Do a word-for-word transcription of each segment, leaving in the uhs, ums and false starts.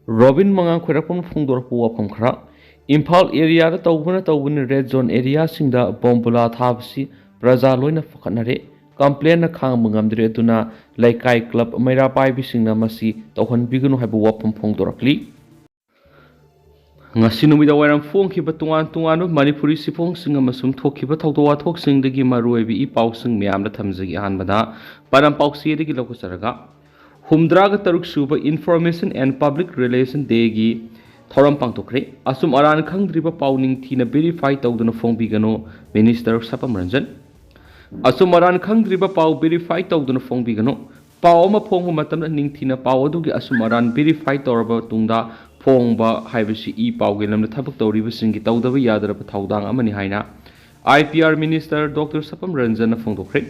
Robin ꯃꯉꯥꯡ ꯈꯣꯏꯔꯥꯛꯄꯝꯅ ꯐꯣꯡꯗꯣꯔꯛꯄ ꯋꯥꯐꯝ ꯈꯔ꯫ ꯏꯝꯐꯥꯜ ꯑꯦꯔꯤꯌꯥꯗ ꯇꯧꯕꯅ ꯇꯧꯕꯅ ꯔꯦꯗ ꯖꯣꯟ ꯑꯦꯔꯤꯌꯥꯁꯤꯡꯗ ꯕꯣꯝꯕꯨꯂꯥ ꯊꯥꯕꯁꯤ ꯄ꯭ꯔꯖꯥ ꯂꯣꯏꯅ ꯄꯥꯈꯠꯅꯔꯦ꯫ ꯀꯝꯄ꯭ꯂꯦꯟꯅ ꯈꯥꯡꯕ ꯉꯝꯗ꯭ꯔꯦ, ꯑꯗꯨꯅ ꯂꯩꯀꯥꯏ ꯀ꯭ꯂꯕ ꯃꯩꯔꯥ ꯄꯥꯏꯕꯤꯁꯤꯡꯅ ꯃꯁꯤ ꯇꯧꯍꯟꯕꯤꯒꯅꯨ ꯍꯥꯏꯕ ꯋꯥꯐꯝ ꯐꯣꯡꯗꯣꯔꯛꯂꯤ꯫ ꯉꯁꯤ ꯅꯨꯃꯤꯗꯥꯡ ꯋꯥꯏꯔꯝ ꯐꯣꯡꯈꯤꯕ ꯇꯣꯉꯥꯟ ꯇꯣꯉꯥꯟꯕ ꯃꯅꯤꯄꯨꯔꯤ ꯆꯦꯐꯣꯡꯁꯤꯡ ꯑꯃꯁꯨꯡ ꯊꯣꯛꯈꯤꯕ ꯊꯧꯗꯣꯛ ꯋꯥꯊꯣꯛꯁꯤꯡꯗꯒꯤ ꯃꯔꯨꯑꯣꯏꯕ ꯏ ꯄꯥꯎꯁꯤꯡ ꯃꯌꯥꯝꯗ ꯊꯝꯖꯒꯦ꯫ ꯑꯍꯥꯟꯕꯗ ꯄꯥꯔꯝ ꯄꯥꯎꯆꯦꯗꯒꯤ ꯂꯧꯈꯠꯆꯔꯒ, ꯍꯨꯝꯗ꯭ꯔꯥꯒ ꯇꯔꯨꯛ ꯁꯨꯕ Information and Public Relation Day ꯒꯤ ꯊꯧꯔꯝ ꯄꯥꯡꯊꯣꯛꯈ꯭ꯔꯦ꯫ ꯑꯆꯨꯝ ꯑꯔꯥꯟ ꯈꯪꯗ꯭ꯔꯤꯕ ꯄꯥꯎ ꯅꯤꯡꯊꯤꯅ verify ꯇꯧꯗꯨꯅ ꯐꯣꯡꯕꯤꯒꯅꯨ, ꯃꯤꯅꯤꯁꯇꯔ ꯁꯄꯝ ꯔꯟꯖꯟ꯫ ꯑꯆꯨꯝ ꯑꯔꯥꯟ ꯈꯪꯗ꯭ꯔꯤꯕ ꯄꯥꯎ verify ꯇꯧꯗꯨꯅ ꯐꯣꯡꯕꯤꯒꯅꯨ꯫ ꯄꯥꯎ ꯑꯃ ꯐꯣꯡꯕ ꯃꯇꯝꯗ ꯅꯤꯡꯊꯤꯅ ꯄꯥꯎ ꯑꯗꯨꯒꯤ ꯑꯆꯨꯝ ꯑꯔꯥꯟ verify ꯇꯧꯔꯕ ꯇꯨꯡꯗ ꯐꯣꯡꯕ ꯍꯥꯏꯕꯁꯤ ꯏ ꯄꯥꯎꯒꯤ ꯂꯝꯗ ꯊꯕꯛ ꯇꯧꯔꯤꯕꯁꯤꯡꯒꯤ ꯇꯧꯗꯕ ꯌꯥꯗ꯭ꯔꯕ ꯊꯧꯗꯥꯡ ꯑꯃꯅꯤ ꯍꯥꯏꯅ I P R minister doctor Sapam ꯔꯟꯖꯟꯅ ꯐꯣꯡꯗꯣꯛꯈ꯭ꯔꯦ꯫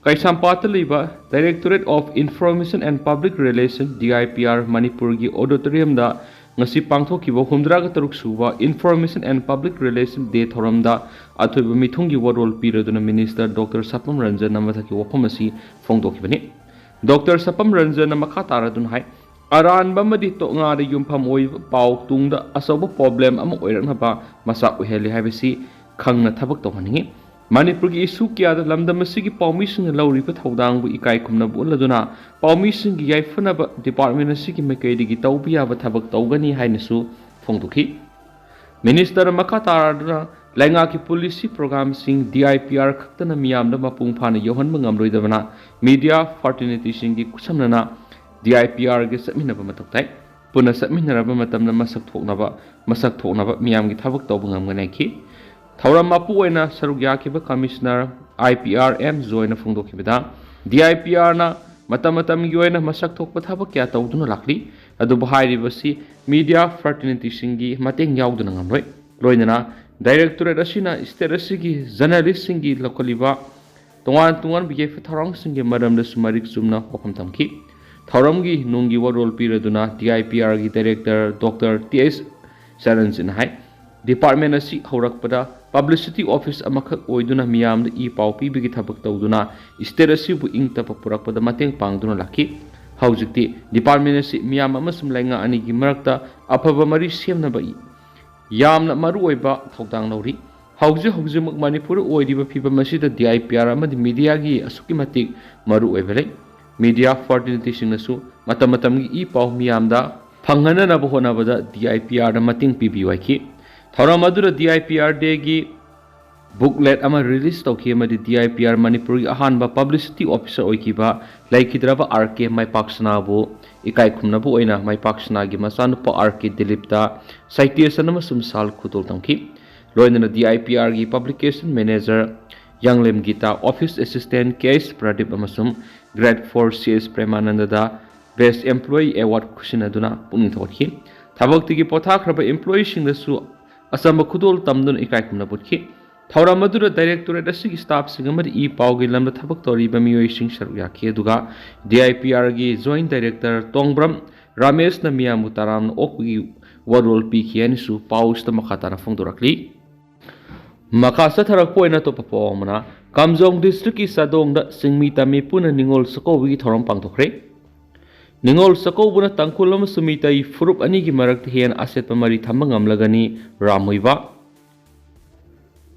ꯀꯩꯁꯥꯝꯄꯥꯠꯇ ꯂꯩꯕ Directorate of Information and Public Relation, D I P R, ꯃꯅꯤꯄꯨꯔꯒꯤ ꯑꯣꯗꯤꯇꯣꯔꯤꯌꯝꯗ ꯉꯁꯤ ꯄꯥꯡꯊꯣꯛꯈꯤꯕ ꯍꯨꯝꯗ꯭ꯔꯥꯒ ꯇꯔꯨꯛ ꯁꯨꯕ Information and Public Relation Day ꯊꯧꯔꯝꯗ ꯑꯊꯣꯏꯕ ꯃꯤꯊꯨꯡꯒꯤ ꯋꯥꯔꯣꯜ ꯄꯤꯔꯗꯨꯅ ꯃꯤꯅꯤꯁꯇꯔ ꯗꯣꯛꯇꯔ ꯁꯄꯝ ꯔꯟꯖꯟꯅ ꯃꯊꯛꯀꯤ ꯋꯥꯐꯝ ꯑꯁꯤ ꯐꯣꯡꯗꯣꯛꯈꯤꯕꯅꯤ꯫ ꯗꯣꯛꯇꯔ ꯁꯄꯝ ꯔꯟꯖꯟꯅ ꯃꯈꯥ ꯇꯥꯔꯗꯨꯅ ꯍꯥꯏ, ꯑꯔꯥꯟꯕ ꯑꯃꯗꯤ ꯇꯣꯉꯥꯟꯅ ꯌꯨꯝꯐꯝ ꯑꯣꯏꯕ ꯄꯥꯎ ꯇꯨꯡꯗ ꯑꯆꯧꯕ problem ꯑꯃ ꯑꯣꯏꯔꯛꯅꯕ ꯃꯆꯥꯛ ꯑꯣꯏꯍꯜꯂꯤ ꯍꯥꯏꯕꯁꯤ ꯈꯪꯅ ꯊꯕꯛ ꯇꯧꯍꯟꯅꯤꯡꯏ꯫ ꯃꯅꯤꯄꯨꯔꯒꯤ issue ꯀꯌꯥꯗ ꯂꯝꯗꯝ ꯑꯁꯤꯒꯤ ꯄꯥꯎꯃꯤꯁꯤꯡꯅ ꯂꯧꯔꯤꯕ ꯊꯧꯗꯥꯡꯕꯨ ꯏꯀꯥꯏ ꯈꯨꯝꯅꯕ ꯎꯠꯂꯗꯨꯅ ꯄꯥꯎꯃꯤꯁꯤꯡꯒꯤ ꯌꯥꯏꯐꯅꯕ department ꯑꯁꯤꯒꯤ ꯃꯥꯏꯀꯩꯗꯒꯤ ꯇꯧꯕ ꯌꯥꯕ ꯊꯕꯛ ꯇꯧꯒꯅꯤ ꯍꯥꯏꯅꯁꯨ ꯐꯣꯡꯗꯣꯛꯈꯤ꯫ ꯃꯤꯅꯤꯁꯇꯔ ꯃꯈꯥ ꯇꯥꯔꯗꯨꯅ ꯂꯩꯉꯥꯛꯀꯤ policy programꯁꯤꯡ D I P R ꯈꯛꯇꯅ ꯃꯤꯌꯥꯝꯗ ꯃꯄꯨꯡ ꯐꯥꯅ ꯌꯧꯍꯟꯕ ꯉꯝꯂꯣꯏꯗꯕꯅ media fraternityꯁꯤꯡꯒꯤ ꯈꯨꯠꯁꯝꯅꯅ D I P Rꯒ ꯆꯠꯃꯤꯟꯅꯕ ꯃꯊꯧ ꯇꯥꯏ꯫ ꯄꯨꯟꯅ ꯆꯠꯃꯤꯟꯅꯔꯕ ꯃꯇꯝꯗ ꯃꯁꯛ ꯊꯣꯛꯅꯕ, ꯃꯁꯛ ꯊꯣꯛꯅꯕ ꯃꯤꯌꯥꯝꯒꯤ ꯊꯕꯛ ꯇꯧꯕ ꯉꯝꯒꯅꯤ ꯍꯥꯏꯈꯤ꯫ ꯊꯧꯔꯝ ꯃꯄꯨ ꯑꯣꯏꯅ ꯁꯔꯨꯛ ꯌꯥꯈꯤꯕ Commissioner I P R M ꯖꯣꯏꯅ ꯐꯣꯡꯗꯣꯛꯈꯤꯕꯗ, D I P Rꯅ ꯃꯇꯝ ꯃꯇꯝꯒꯤ ꯑꯣꯏꯅ ꯃꯁꯛ ꯊꯣꯛꯄ ꯊꯕꯛ ꯀꯌꯥ ꯇꯧꯗꯨꯅ ꯂꯥꯛꯂꯤ, ꯑꯗꯨꯕꯨ ꯍꯥꯏꯔꯤꯕꯁꯤ media fraternityꯁꯤꯡꯒꯤ ꯃꯇꯦꯡ ꯌꯥꯎꯗꯅ ꯉꯝꯂꯣꯏ꯫ ꯂꯣꯏꯅꯅ Directorate ꯑꯁꯤꯅ state ꯑꯁꯤꯒꯤ journalistꯁꯤꯡꯒꯤ ꯂꯧꯈꯠꯂꯤꯕ ꯇꯣꯉꯥꯟ ꯇꯣꯉꯥꯟꯕ ꯌꯥꯏꯐ ꯊꯧꯔꯥꯡꯁꯤꯡꯒꯤ ꯃꯔꯝꯗꯁꯨ ꯃꯔꯤꯛ ꯆꯨꯝꯅ ꯋꯥꯐꯝ ꯊꯝꯈꯤ꯫ ꯊꯧꯔꯝꯒꯤ ꯅꯨꯡꯒꯤ ꯋꯥꯔꯣꯜ ꯄꯤꯔꯗꯨꯅ D I P Rꯒꯤ Director Doctor T S ꯆꯔꯟꯖꯤꯠꯅ high, department ꯑꯁꯤ ꯍꯧꯔꯛꯄꯗ publicity office ꯑꯃꯈꯛ ꯑꯣꯏꯗꯨꯅ ꯃꯤꯌꯥꯝꯗ ꯏ ꯄꯥꯎ ꯄꯤꯕꯒꯤ ꯊꯕꯛ ꯇꯧꯗꯨꯅ state ꯑꯁꯤꯕꯨ ꯏꯪ ꯇꯞꯄ ꯄꯨꯔꯛꯄꯗ ꯃꯇꯦꯡ ꯄꯥꯡꯗꯨꯅ ꯂꯥꯛꯈꯤ꯫ ꯍꯧꯖꯤꯛꯇꯤ ꯗꯤꯄꯥꯔꯠꯃꯦꯟ ꯑꯁꯤ ꯃꯤꯌꯥꯝ ꯑꯃꯁꯨꯡ ꯂꯩꯉꯥꯛ ꯑꯅꯤꯒꯤ ꯃꯔꯛꯇ ꯑꯐꯕ ꯃꯔꯤ ꯁꯦꯝꯅꯕ ꯌꯥꯝꯅ ꯃꯔꯨꯑꯣꯏꯕ ꯊꯧꯗꯥꯡ ꯂꯧꯔꯤ꯫ ꯍꯧꯖꯤꯛ ꯍꯧꯖꯤꯛꯃꯛ ꯃꯅꯤꯄꯨꯔꯗ ꯑꯣꯏꯔꯤꯕ ꯐꯤꯕꯝ ꯑꯁꯤꯗ ꯗꯤ ꯑꯥꯏ ꯄꯤ ꯑꯥꯔ ꯑꯃꯗꯤ ꯃꯤꯗꯤꯌꯥꯒꯤ ꯑꯁꯨꯛꯀꯤ ꯃꯇꯤꯛ ꯃꯔꯨꯑꯣꯏꯕ ꯂꯩ꯫ ꯃꯤꯗꯤꯌꯥ ꯐ꯭ꯔꯇꯔꯅꯤꯇꯤꯁꯤꯡꯅꯁꯨ ꯃꯇꯝ ꯃꯇꯝꯒꯤ ꯏ ꯄꯥꯎ ꯃꯤꯌꯥꯝꯗ ꯐꯪꯍꯟꯅꯅꯕ ꯍꯣꯠꯅꯕꯗ ꯗꯤ ꯑꯥꯏ ꯄꯤ ꯑꯥꯔꯗ ꯃꯇꯦꯡ ꯄꯤꯕꯤꯌꯨ ꯍꯥꯏꯈꯤ꯫ ꯊꯧꯔꯝ ꯑꯗꯨꯗ ꯗꯤ ꯑꯥꯏ ꯄꯤ ꯑꯥꯔ ꯗꯦꯒꯤ ꯕꯨꯛꯂꯦꯠ ꯑꯃ ꯔꯤꯂꯤꯖ ꯇꯧꯈꯤ ꯑꯃꯗꯤ ꯗꯤ ꯑꯥꯏ ꯄꯤ ꯑꯥꯔ ꯃꯅꯤꯄꯨꯔꯒꯤ ꯑꯍꯥꯟꯕ ꯄꯕ꯭ꯂꯤꯁꯤꯇꯤ ꯑꯣꯐꯤꯁꯔ ꯑꯣꯏꯈꯤꯕ ꯂꯩꯈꯤꯗ꯭ꯔꯕ ꯑꯥꯔ ꯀꯦ ꯃꯥꯏꯄꯥꯛꯁꯅꯥꯕꯨ ꯏꯀꯥꯏ ꯈꯨꯝꯅꯕ ꯑꯣꯏꯅ ꯃꯥꯏꯄꯥꯛꯁꯅꯥꯒꯤ ꯃꯆꯥꯅꯨꯄꯥ ꯑꯥꯔ ꯀꯦ ꯗꯤꯂꯤꯞꯇ ꯁꯥꯏꯇꯦꯁꯟ ꯑꯃꯁꯨꯡ ꯁꯥꯜ ꯈꯨꯗꯣꯜ ꯇꯝꯈꯤ꯫ ꯂꯣꯏꯅꯅ ꯗꯤ ꯑꯥꯏ ꯄꯤ ꯑꯥꯔꯒꯤ publication manager Yanglem Gita, office assistant K S Pradeep ꯑꯃꯁꯨꯡ grade for C S ꯄ꯭ꯔꯦꯃꯥꯅꯟꯗꯗ best employee award ꯈꯨꯠꯁꯤꯟꯅꯗꯨꯅ ꯄꯨꯛꯅꯤꯡ ꯊꯧꯒꯠꯈꯤ꯫ ꯊꯕꯛꯇꯒꯤ ꯄꯣꯊꯥꯈ꯭ꯔꯕ ꯏꯝꯄ꯭ꯂꯣꯌꯤꯁꯤꯡꯗꯁꯨ ꯑꯆꯝꯕ ꯈꯨꯗꯣꯜ ꯇꯝꯗꯨꯅ ꯏꯀꯥꯏ ꯈꯨꯝꯅꯕ ꯎꯠꯈꯤ꯫ ꯊꯧꯔꯝ ꯑꯗꯨꯗ ꯗꯥꯏꯔꯦꯛꯇꯣꯔꯦꯠ ꯑꯁꯤꯒꯤ ꯁ꯭ꯇꯥꯐꯁꯤꯡ ꯑꯃꯗꯤ ꯏ ꯄꯥꯎꯒꯤ ꯂꯝꯗ ꯊꯕꯛ ꯇꯧꯔꯤꯕ ꯃꯤꯑꯣꯏꯁꯤꯡ ꯁꯔꯨꯛ ꯌꯥꯈꯤ, ꯑꯗꯨꯒ ꯗꯤ ꯑꯥꯏ ꯄꯤ ꯑꯥꯔꯒꯤ ꯖꯣꯏꯟꯠ ꯗꯥꯏꯔꯦꯛꯇꯔ ꯇꯣꯡꯕ꯭ꯔꯝ ꯔꯥꯃꯦꯁꯅ ꯃꯤꯌꯥꯝꯕꯨ ꯇꯔꯥꯝꯅ ꯑꯣꯛꯄꯒꯤ ꯋꯥꯔꯣꯜ ꯄꯤꯈꯤ ꯍꯥꯏꯅꯁꯨ ꯄꯥꯎꯁꯤꯗ ꯃꯈꯥ ꯇꯥꯅ ꯐꯣꯡꯗꯣꯔꯛꯂꯤ꯫ ꯃꯈꯥ ꯆꯠꯊꯔꯛꯄ ꯑꯣꯏꯅ ꯑꯇꯣꯞꯄ ꯄꯥꯎ ꯑꯃꯅ, ꯀꯥꯝꯖꯣꯡ ꯗꯤꯁꯇ꯭ꯔꯤꯛꯀꯤ ꯆꯥꯗꯣꯡꯗ ꯆꯤꯡꯃꯤ ꯇꯝꯃꯤ ꯄꯨꯟꯅ ꯅꯤꯉꯣꯜ ꯆꯥꯛꯀꯧꯕꯒꯤ ꯊꯧꯔꯝ ꯄꯥꯡꯊꯣꯛꯈ꯭ꯔꯦ꯫ ꯅꯤꯉꯣꯜ ꯆꯥꯛꯀꯧꯕꯅ ꯇꯥꯡꯈꯨꯜ ꯑꯃꯁꯨꯡ ꯃꯤꯇꯩ ꯐꯨꯔꯨꯞ ꯑꯅꯤꯒꯤ ꯃꯔꯛꯇ ꯍꯦꯟꯅ ꯑꯆꯦꯠꯄ ꯃꯔꯤ ꯊꯝꯕ ꯉꯝꯂꯒꯅꯤ, ꯔꯥꯝꯃꯨꯏꯕ꯫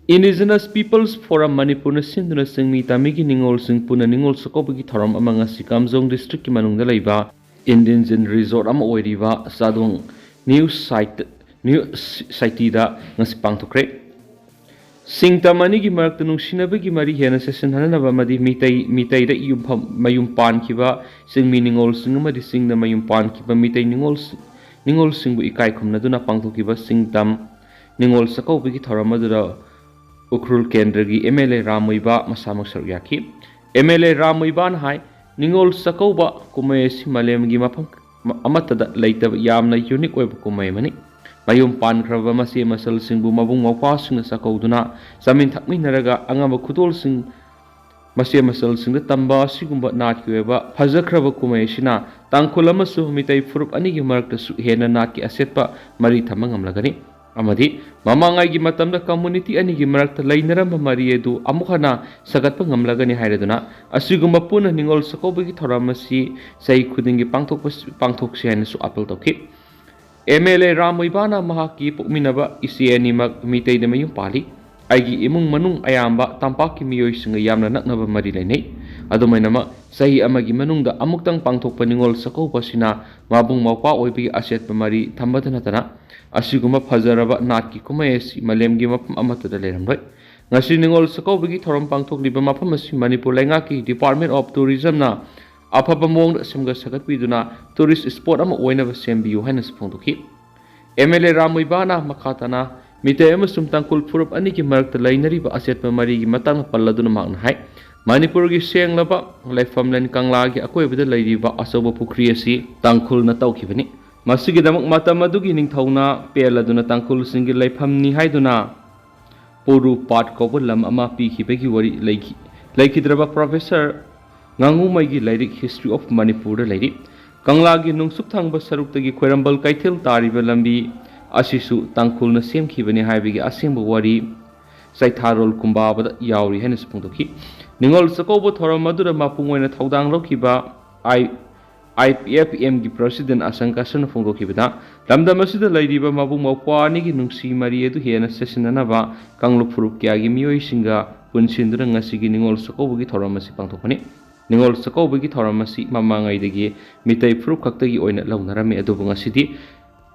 Indigenous Peoples Forum ꯃꯅꯤꯄꯨꯔꯅ ꯁꯤꯟꯗꯨꯅ ꯆꯤꯡꯃꯤ ꯇꯝꯃꯤꯒꯤ ꯅꯤꯉꯣꯜꯁꯤꯡ ꯄꯨꯟꯅ ꯅꯤꯉꯣꯜ ꯆꯥꯛꯀꯧꯕꯒꯤ ꯊꯧꯔꯝ ꯑꯃ ꯉꯁꯤ ꯀꯥꯝꯖꯣꯡ ꯗꯤꯁꯇ꯭ꯔꯤꯛꯀꯤ ꯃꯅꯨꯡꯗ ꯂꯩꯕ ꯏꯟꯗꯤꯖꯤꯟ ꯔꯤꯖꯣꯔꯠ ꯑꯃ ꯑꯣꯏꯔꯤꯕ ꯆꯥꯗꯣꯡ ꯅ꯭ꯌꯨ ꯁꯥꯏꯠ, ꯅ꯭ꯌꯨ ꯁꯥꯏꯇꯤꯗ ꯉꯁꯤ ꯄꯥꯡꯊꯣꯛꯈ꯭ꯔꯦ꯫ ꯁꯤꯡꯇꯝ ꯑꯅꯤꯒꯤ ꯃꯔꯛꯇ ꯅꯨꯡꯁꯤꯅꯕꯒꯤ ꯃꯔꯤ ꯍꯦꯟꯅ ꯆꯦꯠꯁꯤꯟꯍꯟꯅꯕ ꯑꯃꯗꯤ ꯃꯤꯇꯩ, ꯃꯤꯇꯩꯗ ꯌꯨꯝꯐꯝ, ꯃꯌꯨꯝ ꯄꯥꯟꯈꯤꯕ ꯆꯤꯡꯃꯤ ꯅꯤꯉꯣꯜꯁꯤꯡ ꯑꯃꯗꯤ ꯆꯤꯡꯗ ꯃꯌꯨꯝ ꯄꯥꯟꯈꯤꯕ ꯃꯤꯇꯩ ꯅꯤꯉꯣꯜ, ꯅꯤꯉꯣꯜꯁꯤꯡꯕꯨ ꯏꯀꯥꯏ ꯈꯨꯝꯅꯗꯨꯅ ꯄꯥꯡꯊꯣꯛꯈꯤꯕ ꯁꯤꯡꯇꯝ ꯅꯤꯉꯣꯜ ꯆꯥꯛꯀꯧꯕꯒꯤ ꯊꯧꯔꯝ ꯑꯗꯨꯗ ꯎꯈ꯭ꯔꯨꯜ ꯀꯦꯟꯗ꯭ꯔꯒꯤ ꯑꯦꯝ ꯑꯦꯜ ꯑꯦ ꯔꯥꯝ ꯃꯨꯏꯕꯥ ꯃꯁꯥꯃꯛ ꯁꯔꯨꯛ ꯌꯥꯈꯤ꯫ ꯑꯦꯝ ꯑꯦꯜ ꯑꯦ ꯔꯥꯝ ꯃꯨꯏꯕꯥꯅ ꯍꯥꯏ, ꯅꯤꯉꯣꯜ ꯆꯥꯛꯀꯧꯕ ꯀꯨꯝꯍꯩ ꯑꯁꯤ ꯃꯥꯂꯦꯝꯒꯤ ꯃꯐꯝ ꯑꯃꯠꯇꯗ ꯂꯩꯇꯕ ꯌꯥꯝꯅ ꯌꯨꯅꯤꯛ ꯑꯣꯏꯕ ꯀꯨꯝꯍꯩ ꯑꯃꯅꯤ꯫ ꯃꯌꯨꯝ ꯄꯥꯟꯈ꯭ꯔꯕ ꯃꯆꯦ ꯃꯆꯜꯁꯤꯡꯕꯨ ꯃꯕꯨꯡ ꯃꯧꯄ꯭ꯋꯥꯁꯤꯡꯅ ꯆꯥꯛꯀꯧꯗꯨꯅ ꯆꯥꯃꯤꯟ ꯊꯛꯃꯤꯟꯅꯔꯒ ꯑꯉꯝꯕ ꯈꯨꯗꯣꯜꯁꯤꯡ ꯃꯆꯦ ꯃꯆꯜꯁꯤꯡꯗ ꯇꯝꯕ ꯑꯁꯤꯒꯨꯝꯕ ꯅꯥꯠꯀꯤ ꯑꯣꯏꯕ ꯐꯖꯈ꯭ꯔꯕ ꯀꯨꯝꯍꯩ ꯑꯁꯤꯅ ꯇꯥꯡꯈꯨꯜ ꯑꯃꯁꯨꯡ ꯃꯤꯇꯩ ꯐꯨꯔꯨꯞ ꯑꯅꯤꯒꯤ ꯃꯔꯛꯇꯁꯨ ꯍꯦꯟꯅ ꯅꯥꯠꯀꯤ ꯑꯆꯦꯠꯄ ꯃꯔꯤ ꯊꯝꯕ ꯉꯝꯂꯒꯅꯤ꯫ ꯑꯃꯗꯤ ꯃꯃꯥꯡꯉꯩꯒꯤ ꯃꯇꯝꯗ ꯀꯝꯃꯨꯅꯤꯇꯤ ꯑꯅꯤꯒꯤ ꯃꯔꯛꯇ ꯂꯩꯅꯔꯝꯕ ꯃꯔꯤ ꯑꯗꯨ ꯑꯃꯨꯛ ꯍꯟꯅ ꯁꯥꯒꯠꯄ ꯉꯝꯂꯒꯅꯤ ꯍꯥꯏꯔꯗꯨꯅ ꯑꯁꯤꯒꯨꯝꯕ ꯄꯨꯟꯅ ꯅꯤꯉꯣꯜ ꯆꯥꯛꯀꯧꯕꯒꯤ ꯊꯧꯔꯝ ꯑꯁꯤ ꯆꯍꯤ ꯈꯨꯗꯤꯡꯒꯤ ꯄꯥꯡꯊꯣꯛꯄ, ꯄꯥꯡꯊꯣꯛꯁꯤ ꯍꯥꯏꯅꯁꯨ ꯑꯥꯄꯤꯜ ꯇꯧꯈꯤ꯫ ꯑꯦꯝ ꯑꯦꯜ ꯑꯦ ꯔꯥꯝ ꯃꯣꯏꯕꯥꯅ ꯃꯍꯥꯛꯀꯤ ꯄꯣꯛꯃꯤꯟꯅꯕ ꯏꯆꯦ ꯑꯅꯤꯃꯛ ꯃꯤꯇꯩꯗ ꯃꯌꯨꯝ ꯄꯥꯜꯂꯤ꯫ ꯑꯩꯒꯤ ꯏꯃꯨꯡ ꯃꯅꯨꯡ ꯑꯌꯥꯝꯕ ꯇꯝꯄꯥꯛꯀꯤ ꯃꯤꯑꯣꯏꯁꯤꯡꯒ ꯌꯥꯝꯅ ꯅꯛꯅꯕ ꯃꯔꯤ ꯂꯩꯅꯩ꯫ ꯑꯗꯨꯃꯥꯏꯅꯃꯛ ꯆꯍꯤ ꯑꯃꯒꯤ ꯃꯅꯨꯡꯗ ꯑꯃꯨꯛꯇꯪ ꯄꯥꯡꯊꯣꯛꯄ ꯅꯤꯉꯣꯜ ꯆꯥꯛꯀꯧꯕ ꯑꯁꯤꯅ ꯃꯕꯨꯡ ꯃꯧꯄ꯭ꯋꯥ ꯑꯣꯏꯕꯒꯤ ꯑꯆꯦꯠꯄ ꯃꯔꯤ ꯊꯝꯕꯇ ꯅꯠꯇꯅ ꯑꯁꯤꯒꯨꯝꯕ ꯐꯖꯔꯕ ꯅꯥꯠꯀꯤ ꯀꯨꯝꯍꯩ ꯑꯁꯤ ꯃꯥꯂꯦꯝꯒꯤ ꯃꯐꯝ ꯑꯃꯠꯇꯗ ꯂꯩꯔꯝꯂꯣꯏ꯫ ꯉꯁꯤ ꯅꯤꯉꯣꯜ ꯆꯥꯛꯀꯧꯕꯒꯤ ꯊꯧꯔꯝ ꯄꯥꯡꯊꯣꯛꯂꯤꯕ ꯃꯐꯝ ꯑꯁꯤ ꯃꯅꯤꯄꯨꯔ ꯂꯩꯉꯥꯛꯀꯤ Department of Tourismꯅ ꯑꯐꯕ ꯃꯑꯣꯡꯗ ꯁꯦꯝꯒꯠ ꯁꯥꯒꯠꯄꯤꯗꯨꯅ tourist spot ꯑꯃ ꯑꯣꯏꯅꯕ ꯁꯦꯝꯕꯤꯌꯨ ꯍꯥꯏꯅꯁꯨ ꯐꯣꯡꯗꯣꯛꯈꯤ꯫ ꯑꯦꯝ ꯑꯦꯜ ꯑꯦ ꯔꯥꯝ ꯃꯣꯏꯕꯥꯅ ꯃꯈꯥ ꯇꯥꯅ ꯃꯤꯇꯩ ꯑꯃꯁꯨꯡ ꯇꯥꯡꯈꯨꯜ ꯐꯨꯔꯨꯞ ꯑꯅꯤꯒꯤ ꯃꯔꯛꯇ ꯂꯩꯅꯔꯤꯕ ꯑꯆꯦꯠꯄ ꯃꯔꯤꯒꯤ ꯃꯇꯥꯡꯗ ꯄꯜꯂꯗꯨꯅ ꯃꯍꯥꯛꯅ ꯍꯥꯏ, ꯃꯅꯤꯄꯨꯔꯒꯤ ꯁꯦꯡꯂꯕ ꯂꯩꯐꯝꯂꯦꯟ ꯀꯪꯂꯥꯒꯤ ꯑꯀꯣꯏꯕꯗ ꯂꯩꯔꯤꯕ ꯑꯆꯧꯕ ꯄꯨꯈ꯭ꯔꯤ ꯑꯁꯤ ꯇꯥꯡꯈꯨꯜꯅ ꯇꯧꯈꯤꯕꯅꯤ꯫ ꯃꯁꯤꯒꯤꯗꯃꯛ ꯃꯇꯝ ꯑꯗꯨꯒꯤ ꯅꯤꯡꯊꯧꯅ ꯄꯦꯜꯂꯗꯨꯅ ꯇꯥꯡꯈꯨꯜꯁꯤꯡꯒꯤ ꯂꯩꯐꯝꯅꯤ ꯍꯥꯏꯗꯨꯅ ꯄꯣꯔꯨꯄꯥꯠ ꯀꯧꯕ ꯂꯝ ꯑꯃ ꯄꯤꯈꯤꯕꯒꯤ ꯋꯥꯔꯤ ꯂꯩꯈꯤ꯫ ꯂꯩꯈꯤꯗ꯭ꯔꯕ ꯄ꯭ꯔꯣꯐꯦꯁꯔ ꯉꯥꯉꯨꯃꯩꯒꯤ ꯂꯥꯏꯔꯤꯛ History of Manipureꯗ ꯂꯩꯔꯤ꯫ ꯀꯪꯂꯥꯒꯤ ꯅꯨꯡꯁꯨꯛ ꯊꯪꯕ ꯁꯔꯨꯛꯇꯒꯤ ꯈ꯭ꯋꯥꯏꯔꯝꯕꯟ ꯀꯩꯊꯦꯜ ꯇꯥꯔꯤꯕ ꯂꯝꯕꯤ ꯑꯁꯤꯁꯨ ꯇꯥꯡꯈꯨꯜꯅ ꯁꯦꯝꯈꯤꯕꯅꯤ ꯍꯥꯏꯕꯒꯤ ꯑꯁꯦꯡꯕ ꯋꯥꯔꯤ ꯆꯩꯊꯥꯔꯣꯜ ꯀꯨꯝꯕꯥꯕꯗ ꯌꯥꯎꯔꯤ ꯍꯥꯏꯅꯁꯨ ꯐꯣꯡꯗꯣꯛꯈꯤ꯫ ꯅꯤꯉꯣꯜ ꯆꯥꯛꯀꯧꯕ ꯊꯧꯔꯝ ꯑꯗꯨꯗ ꯃꯄꯨꯡ ꯑꯣꯏꯅ ꯊꯧꯗꯥꯡ ꯂꯧꯈꯤꯕ ꯑꯥꯏ, IPFMꯒꯤ President ꯑꯁꯪ ꯀꯁꯔꯅ ꯐꯣꯡꯗꯣꯛꯈꯤꯕꯗ, ꯂꯝꯗꯝ ꯑꯁꯤꯗ ꯂꯩꯔꯤꯕ ꯃꯕꯨꯡ ꯃꯧꯄ꯭ꯋꯥ ꯑꯅꯤꯒꯤ ꯅꯨꯡꯁꯤ ꯃꯔꯤ ꯑꯗꯨ ꯍꯦꯟꯅ ꯆꯦꯠꯁꯤꯟꯅꯅꯕ ꯀꯥꯡꯂꯨꯞ ꯐꯨꯔꯨꯞ ꯀꯌꯥꯒꯤ ꯃꯤꯑꯣꯏꯁꯤꯡꯒ ꯄꯨꯟꯁꯤꯟꯗꯨꯅ ꯉꯁꯤꯒꯤ ꯅꯤꯉꯣꯜ ꯆꯥꯛꯀꯧꯕꯒꯤ ꯊꯧꯔꯝ ꯑꯁꯤ ꯄꯥꯡꯊꯣꯛꯄꯅꯤ꯫ ꯅꯤꯉꯣꯜ ꯆꯥꯛꯀꯧꯕꯒꯤ ꯊꯧꯔꯝ ꯑꯁꯤ ꯃꯃꯥꯡꯉꯩꯗꯒꯤ ꯃꯤꯇꯩ ꯐꯨꯔꯨꯞ ꯈꯛꯇꯒꯤ ꯑꯣꯏꯅ ꯂꯧꯅꯔꯝꯃꯤ, ꯑꯗꯨꯕꯨ ꯉꯁꯤꯗꯤ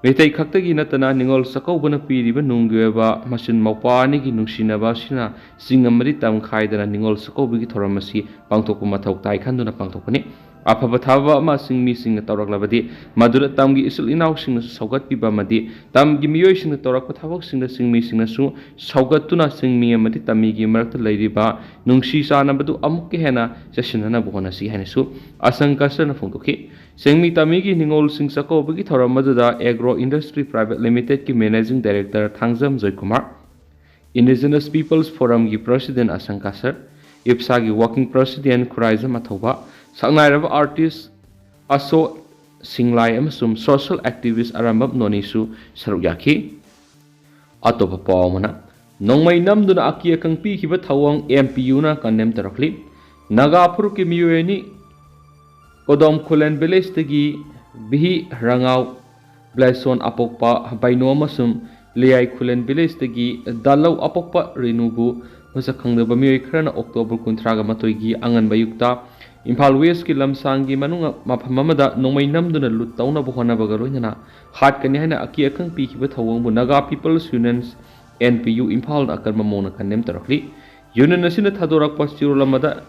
ꯃꯤꯇꯩ ꯈꯛꯇꯒꯤ ꯅꯠꯇꯅ ꯅꯤꯉꯣꯜ ꯆꯥꯛꯀꯧꯕꯅ ꯄꯤꯔꯤꯕ ꯅꯨꯡꯒꯤ ꯑꯣꯏꯕ ꯃꯆꯤꯟ ꯃꯧꯄ꯭ꯋꯥ ꯑꯅꯤꯒꯤ ꯅꯨꯡꯁꯤꯅꯕ ꯑꯁꯤꯅ ꯆꯤꯡ ꯑꯃꯗꯤ ꯇꯝ ꯈꯥꯏꯗꯅ ꯅꯤꯉꯣꯜ ꯆꯥꯛꯀꯧꯕꯒꯤ ꯊꯧꯔꯝ ꯑꯁꯤ ꯄꯥꯡꯊꯣꯛꯄ ꯃꯊꯧ ꯇꯥꯏ ꯈꯟꯗꯨꯅ ꯄꯥꯡꯊꯣꯛꯄꯅꯤ꯫ ꯑꯐꯕ ꯊꯕꯛ ꯑꯃ ꯆꯤꯡꯃꯤꯁꯤꯡꯅ ꯇꯧꯔꯛꯂꯕꯗꯤ ꯃꯗꯨꯗ ꯇꯝꯒꯤ ꯏꯆꯤꯜ ꯏꯅꯥꯎꯁꯤꯡꯅꯁꯨ ꯁꯧꯒꯠꯄꯤꯕ ꯑꯃꯗꯤ ꯇꯝꯒꯤ ꯃꯤꯑꯣꯏꯁꯤꯡꯅ ꯇꯧꯔꯛꯄ ꯊꯕꯛꯁꯤꯡꯗ ꯆꯤꯡꯃꯤꯁꯤꯡꯅꯁꯨ ꯁꯧꯒꯠꯇꯨꯅ ꯆꯤꯡꯃꯤ ꯑꯃꯗꯤ ꯇꯝꯃꯤꯒꯤ ꯃꯔꯛꯇ ꯂꯩꯔꯤꯕ ꯅꯨꯡꯁꯤ ꯆꯥꯟꯅꯕꯗꯨ ꯑꯃꯨꯛꯀ ꯍꯦꯟꯅ ꯆꯦꯠꯁꯤꯟꯅꯅꯕ ꯍꯣꯠꯅꯁꯤ ꯍꯥꯏꯅꯁꯨ ꯑꯁꯪ ꯀꯁꯔꯅ ꯐꯣꯡꯗꯣꯛꯈꯤ꯫ ꯆꯤꯡꯃꯤ ꯇꯝꯃꯤꯒꯤ ꯅꯤꯉꯣꯜꯁꯤꯡ ꯆꯥꯛꯀꯧꯕꯒꯤ ꯊꯧꯔꯝ ꯑꯗꯨꯗ Agro Industry Private Limitedꯀꯤ Managing Director Thangjam Joykumar, Indigenous Peoples Forumꯒꯤ President ꯑꯁꯪ ꯀꯁꯔ, ꯏꯞꯁꯥꯒꯤ Working President ꯈꯨꯔꯥꯏꯖꯝ ꯑꯊꯧꯕ, ꯁꯛꯅꯥꯏꯔꯕ artist ꯑꯁꯣ ꯁꯤꯡꯂꯥꯏ ꯑꯃꯁꯨꯡ social activist ꯑꯔꯥꯝꯕꯝ ꯅꯣꯅꯤꯁꯨ ꯁꯔꯨꯛ ꯌꯥꯈꯤ꯫ ꯑꯇꯣꯞꯄ ꯄꯥꯎ ꯑꯃꯅ, ꯅꯣꯡꯃꯩ ꯅꯝꯗꯨꯅ ꯑꯀꯤ ꯑꯈꯪ ꯄꯤꯈꯤꯕ ꯊꯧꯑꯣꯡ ꯑꯦꯝ ꯄꯤ ꯌꯨꯅ ꯀꯟꯗꯦꯝ ꯇꯧꯔꯛꯂꯤ꯫ ꯅꯥꯒꯥ ꯐꯨꯔꯨꯞꯀꯤ ꯃꯤꯑꯣꯏ ꯑꯅꯤ ꯀꯣꯗꯣꯝ ꯈꯨꯂꯦꯟ ꯚꯤꯂꯦꯖꯇꯒꯤ ꯚꯤꯍꯤ ꯔꯉꯥꯎ ꯕ꯭ꯂꯦꯁꯣꯟ ꯑꯄꯣꯛꯄ ꯕꯩꯅꯣ ꯑꯃꯁꯨꯡ ꯂꯤꯌꯥꯏ ꯈꯨꯂꯦꯟ ꯚꯤꯂꯦꯖꯇꯒꯤ ꯗꯥꯂꯧ ꯑꯄꯣꯛꯄ ꯔꯦꯅꯨꯕꯨ ꯃꯁꯛ ꯈꯪꯗꯕ ꯃꯤꯑꯣꯏ ꯈꯔꯅ ꯑꯣꯛꯇꯣꯕꯔ ꯀꯨꯟꯊ꯭ꯔꯥꯒ ꯃꯥꯊꯣꯏꯒꯤ ꯑꯉꯟꯕ ꯑꯌꯨꯛꯇ ꯏꯝꯐꯥꯜ ꯋꯦꯁꯀꯤ ꯂꯝꯁꯥꯡꯒꯤ ꯃꯅꯨꯡ ꯃꯐꯝ ꯑꯃꯗ ꯅꯣꯡꯃꯩ ꯅꯝꯗꯨꯅ ꯂꯨꯠ ꯇꯧꯅꯕ ꯍꯣꯠꯅꯕꯒ ꯂꯣꯏꯅꯅ ꯍꯥꯠꯀꯅꯤ ꯍꯥꯏꯅ ꯑꯀꯤ ꯑꯈꯪ ꯄꯤꯈꯤꯕ ꯊꯧꯑꯣꯡꯕꯨ Naga peoples union, N P U, ꯏꯝꯐꯥꯜꯗ ꯑꯀꯟꯕ ꯃꯑꯣꯡꯗ ꯀꯟꯗꯦꯝ ꯇꯧꯔꯛꯂꯤ꯫ ꯌꯨꯅꯤꯌꯟ ꯑꯁꯤꯅ ꯊꯥꯗꯣꯔꯛꯄ ꯆꯦꯔꯣꯜ ꯑꯃꯗ,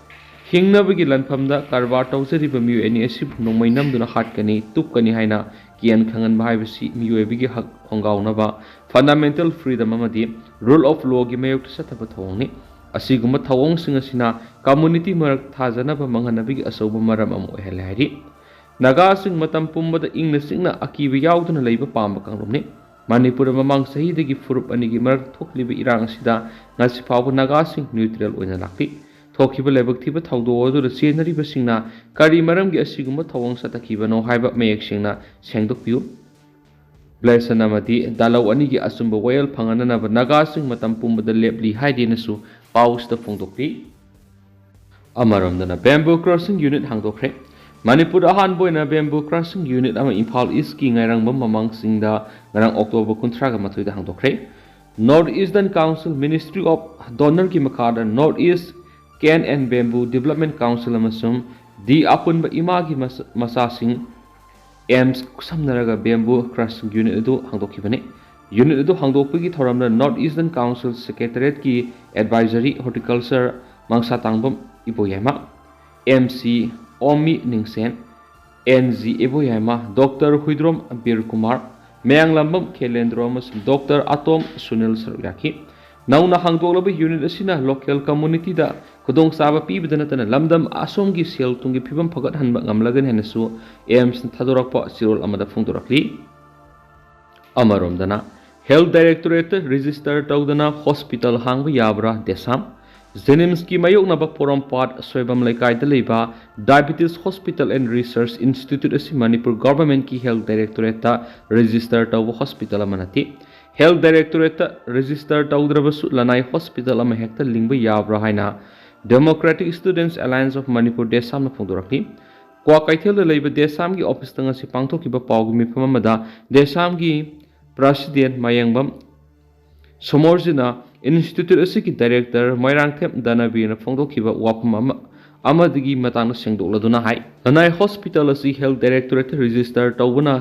ꯍꯤꯡꯅꯕꯒꯤ ꯂꯥꯟꯐꯝꯗ ꯀꯔꯕꯥꯔ ꯇꯧꯖꯔꯤꯕ ꯃꯤꯑꯣꯏ ꯑꯅꯤ ꯑꯁꯤꯕꯨ ꯅꯣꯡꯃꯩ ꯅꯝꯗꯨꯅ ꯍꯥꯠꯀꯅꯤ, ꯇꯨꯞꯀꯅꯤ ꯍꯥꯏꯅ ꯀꯤꯍꯟ ꯈꯪꯍꯟꯕ ꯍꯥꯏꯕꯁꯤ ꯃꯤꯑꯣꯏꯕꯒꯤ ꯍꯛ ꯈꯣꯡꯒꯥꯎꯅꯕ, ꯐꯟꯗꯥꯃꯦꯟꯇꯦꯜ ꯐ꯭ꯔꯤꯗꯝ ꯑꯃꯗꯤ ꯔꯨꯜ ꯑꯣꯐ ꯂꯣꯒꯤ ꯃꯥꯌꯣꯛꯇ ꯆꯠꯊꯕ ꯊꯧꯑꯣꯡꯅꯤ꯫ ꯑꯁꯤꯒꯨꯝꯕ ꯊꯧꯑꯣꯡꯁꯤꯡ ꯑꯁꯤꯅ ꯀꯝꯃꯨꯅꯤꯇꯤ ꯃꯔꯛ ꯊꯥꯖꯅꯕ ꯃꯥꯡꯍꯟꯅꯕꯒꯤ ꯑꯆꯧꯕ ꯃꯔꯝ ꯑꯃ ꯑꯣꯏꯍꯜꯂꯦ ꯍꯥꯏꯔꯤ꯫ ꯅꯥꯒꯥꯁꯤꯡ ꯃꯇꯝ ꯄꯨꯝꯕꯗ ꯏꯪꯅ ꯆꯤꯛꯅ ꯑꯀꯤꯕ ꯌꯥꯎꯗꯅ ꯂꯩꯕ ꯄꯥꯝꯕ ꯀꯥꯡꯂꯨꯞꯅꯤ꯫ ꯃꯅꯤꯄꯨꯔꯗ ꯃꯃꯥꯡ ꯆꯍꯤꯗꯒꯤ ꯐꯨꯔꯨꯞ ꯑꯅꯤꯒꯤ ꯃꯔꯛꯇ ꯊꯣꯛꯂꯤꯕ ꯏꯔꯥꯡ ꯑꯁꯤꯗ ꯉꯁꯤ ꯐꯥꯎꯕ ꯅꯥꯒꯥꯁꯤꯡ ꯅ꯭ꯌꯨꯇ꯭ꯔꯦꯜ ꯑꯣꯏꯅ ꯂꯥꯛꯂꯤ꯫ ꯊꯣꯛꯈꯤꯕ ꯂꯥꯏꯕꯛ ꯊꯤꯕ ꯊꯧꯗꯣꯛ ꯑꯗꯨꯗ ꯆꯦꯟꯅꯔꯤꯕꯁꯤꯡꯅ ꯀꯔꯤ ꯃꯔꯝꯒꯤ ꯑꯁꯤꯒꯨꯝꯕ ꯊꯧꯑꯣꯡ ꯆꯠꯊꯈꯤꯕꯅꯣ ꯍꯥꯏꯕ ꯃꯌꯦꯛ ꯁꯦꯡꯅ ꯁꯦꯡꯗꯣꯛꯄꯤꯌꯨ꯫ ꯕ꯭ꯂꯦꯁꯟ ꯑꯃꯗꯤ ꯗꯥꯂꯧ ꯑꯅꯤꯒꯤ ꯑꯆꯨꯝꯕ ꯋꯥꯌꯦꯜ ꯐꯪꯍꯟꯅꯅꯕ ꯅꯥꯒꯥꯁꯤꯡ ꯃꯇꯝ ꯄꯨꯝꯕꯗ ꯂꯦꯞꯂꯤ ꯍꯥꯏꯗꯦꯅꯁꯨ ꯄꯥꯎꯁꯤꯗ ꯐꯣꯡꯗꯣꯛꯂꯤ꯫ ꯑꯃꯔꯣꯝꯗꯅ bamboo crushing unit ꯍꯥꯡꯗꯣꯛꯈ꯭ꯔꯦ꯫ ꯃꯅꯤꯄꯨꯔꯗ ꯑꯍꯥꯟꯕ ꯑꯣꯏꯅ bamboo crushing unit ꯑꯃ ꯏꯝꯐꯥꯜ ꯏꯁꯀꯤ ꯉꯥꯏꯔꯪꯕꯝ ꯃꯃꯥꯡ ꯆꯤꯡꯗ ꯉꯔꯥꯡ ꯑꯣꯛꯇꯣꯕꯔ ꯀꯨꯟꯊ꯭ꯔꯥꯒ ꯃꯥꯊꯣꯏꯗ ꯍꯥꯡꯗꯣꯛꯈ꯭ꯔꯦ꯫ North Eastern Council, Ministry of DoNER ꯒꯤ ꯃꯈꯥꯗ North East Cane and Bamboo Development Council ꯑꯃꯁꯨꯡ ꯗꯤ ꯑꯄꯨꯟꯕ ꯏꯃꯥꯒꯤ ꯃꯆꯥ-, ꯃꯆꯥꯁꯤꯡ ꯑꯦꯝꯁ ꯈꯨꯠꯁꯝꯅꯔꯒ bamboo crushing unit ꯑꯗꯨ ꯍꯥꯡꯗꯣꯛꯈꯤꯕꯅꯤ꯫ Unit ꯑꯗꯨ ꯍꯥꯡꯗꯣꯛꯄꯒꯤ ꯊꯧꯔꯝꯗ North Eastern Council Secretariat ꯀꯤ advisory horticulture Mangsatangbam Iboyaima, M C Omi Ningshen, N G Iboyaima, doctor Huidrom Bir Kumar, Mayanglambam Khelendro ꯑꯃꯁꯨꯡ ꯗꯣꯛꯇꯔ ꯑꯇꯣꯝ ꯁꯨꯅꯤꯜ ꯁꯔꯨꯛ ꯌꯥꯈꯤ꯫ ꯅꯧꯅ ꯍꯥꯡꯗꯣꯛꯂꯕ unit ꯑꯁꯤꯅ local community ꯗ ꯈꯨꯗꯣꯡꯆꯥꯕ ꯄꯤꯕꯗ ꯅꯠꯇꯅ ꯂꯝꯗꯝ ꯑꯁꯣꯝꯒꯤ ꯁꯦꯜ ꯊꯨꯝꯒꯤ ꯐꯤꯕꯝ ꯐꯒꯠꯍꯟꯕ ꯉꯝꯂꯒꯅꯤ ꯍꯥꯏꯅꯁꯨ ꯑꯦꯝꯁꯅ ꯊꯥꯗꯣꯔꯛꯄ ꯆꯦꯔꯣꯜ ꯑꯃꯗ ꯐꯣꯡꯗꯣꯔꯛꯂꯤ꯫ ꯑꯃꯔꯣꯝꯗꯅ, health directorate ꯇ register ꯇꯧꯗꯅ hospital ꯍꯥꯡꯕ ꯌꯥꯕ꯭ꯔꯥ ꯗꯦꯁꯥꯝ? JNIMS ꯀꯤ ꯃꯥꯌꯣꯛꯅꯕ ꯄꯣꯔꯣꯝꯄꯥꯠ ꯁꯣꯏꯕꯝ ꯂꯩꯀꯥꯏꯗ ꯂꯩꯕ Diabetes Hospital and Research Institute ꯑꯁꯤ ꯃꯅꯤꯄꯨꯔ government ꯀꯤ health directorate ꯇ register ꯇꯧꯕ hospital ꯑꯃ ꯅꯠꯇꯦ꯫ Health Directorate ꯇ register ꯇꯧꯗ꯭ꯔꯕꯁꯨ ꯂꯅꯥꯏ hospital ꯑꯃ ꯍꯦꯛꯇ ꯂꯤꯡꯕ ꯌꯥꯕ꯭ꯔꯥ ꯍꯥꯏꯅ Democratic Students Alliance of Manipur, ꯗꯦꯁꯥꯝꯅ ꯐꯣꯡꯗꯣꯔꯛꯂꯤ꯫ ꯀ꯭ꯋꯥꯀꯩꯊꯦꯜꯗ ꯂꯩꯕ ꯗꯦꯁꯥꯝꯒꯤ office ꯇ ꯉꯁꯤ ꯄꯥꯡꯊꯣꯛꯈꯤꯕ ꯄꯥꯎꯒꯤ ꯃꯤꯐꯝ ꯑꯃꯗ ꯗꯦꯁꯥꯝꯒꯤ president ꯃꯌꯦꯡꯕꯝ ꯁꯣꯃꯣꯔꯖꯤꯅ institute ꯑꯁꯤꯒꯤ director ꯃꯣꯏꯔꯥꯡꯊꯦꯝ ꯗꯅꯕꯤꯔꯅ ꯐꯣꯡꯗꯣꯛꯈꯤꯕ ꯋꯥꯐꯝ ꯑꯃ ꯑꯃꯗꯒꯤ ꯃꯇꯥꯡꯗ ꯁꯦꯡꯗꯣꯛꯂꯗꯨꯅ ꯍꯥꯏ, ꯂꯅꯥꯏ hospital ꯑꯁꯤ Health Directorate ꯇ register ꯇꯧꯕꯅ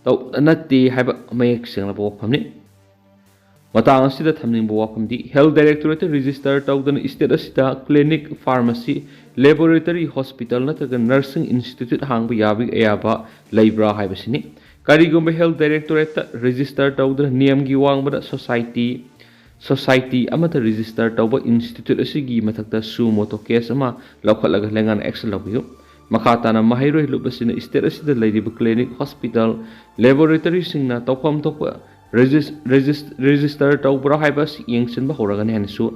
ꯇꯧ-, ꯅꯠꯇꯦ ꯍꯥꯏꯕ ꯃꯌꯦꯛ ꯁꯦꯡꯂꯕ ꯋꯥꯐꯝꯅꯤ꯫ ꯃꯇꯥꯡ ꯑꯁꯤꯗ ꯊꯝꯅꯤꯡꯕ ꯋꯥꯐꯝꯗꯤ, Health Directorate ꯇ register ꯇꯧꯗꯅ state ꯑꯁꯤꯗ clinic, pharmacy, laboratory, hospital ꯅꯠꯇ꯭ꯔꯒ nursing institute ꯍꯥꯡꯕ ꯌꯥꯕꯒꯤ ꯑꯌꯥꯕ ꯂꯩꯕ꯭ꯔꯥ ꯍꯥꯏꯕꯁꯤꯅꯤ꯫ ꯀꯔꯤꯒꯨꯝꯕ Health Directorate ꯇ register ꯇꯧꯗꯅ ꯅꯤꯌꯝꯒꯤ ꯋꯥꯡꯃꯗ society, society ꯑꯃꯠꯇ register ꯇꯧꯕ institute ꯑꯁꯤꯒꯤ ꯃꯊꯛꯇ suo motu case ꯑꯃ ꯂꯧꯈꯠꯂꯒ ꯂꯩꯉꯥꯛꯅ action ꯂꯧꯕꯤꯌꯨ꯫ ꯃꯈꯥ ꯇꯥꯅ ꯃꯍꯩꯔꯣꯏ ꯂꯨꯞ ꯑꯁꯤꯅ state ꯑꯁꯤꯗ ꯂꯩꯔꯤꯕ clinic, hospital, laboratory ꯁꯤꯡꯅ ꯇꯧꯐꯝ ꯊꯣꯛꯄ regis-, regis-, register ꯇꯧꯕ꯭ꯔꯥ ꯍꯥꯏꯕ ꯑꯁꯤ ꯌꯦꯡꯁꯤꯟꯕ ꯍꯧꯔꯒꯅꯤ ꯍꯥꯏꯅꯁꯨ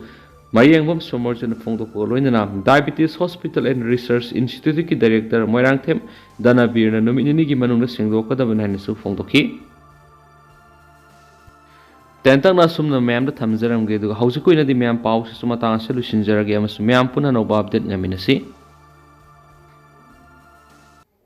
ꯃꯌꯦꯡꯕꯝ ꯁꯣꯃꯣꯔꯖꯤꯅ ꯐꯣꯡꯗꯣꯛꯄꯒ ꯂꯣꯏꯅꯅ Diabetes Hospital and Research Institute ꯀꯤ director ꯃꯣꯏꯔꯥꯡꯊꯦꯝ ꯗꯅꯕꯤꯔꯅ ꯅꯨꯃꯤꯠ ꯅꯤꯅꯤꯒꯤ ꯃꯅꯨꯡꯗ ꯁꯦꯡꯗꯣꯛꯀꯗꯕꯅꯤ ꯍꯥꯏꯅꯁꯨ ꯐꯣꯡꯗꯣꯛꯈꯤ꯫ ꯇꯦꯟꯇꯛꯅ ꯑꯁꯨꯝꯅ ꯃꯌꯥꯝꯗ ꯊꯝꯖꯔꯝꯒꯦ, ꯑꯗꯨꯒ ꯍꯧꯖꯤꯛꯀꯤ ꯑꯣꯏꯅꯗꯤ ꯃꯌꯥꯝ ꯄꯥꯎꯁꯤꯁꯨ ꯃꯇꯥꯡ ꯑꯁꯤꯗ ꯂꯣꯏꯁꯤꯟꯖꯔꯒꯦ ꯑꯃꯁꯨꯡ ꯃꯌꯥꯝ ꯄꯨꯟꯅ ꯑꯅꯧꯕ update ꯉꯥꯏꯃꯤꯟꯅꯁꯤ꯫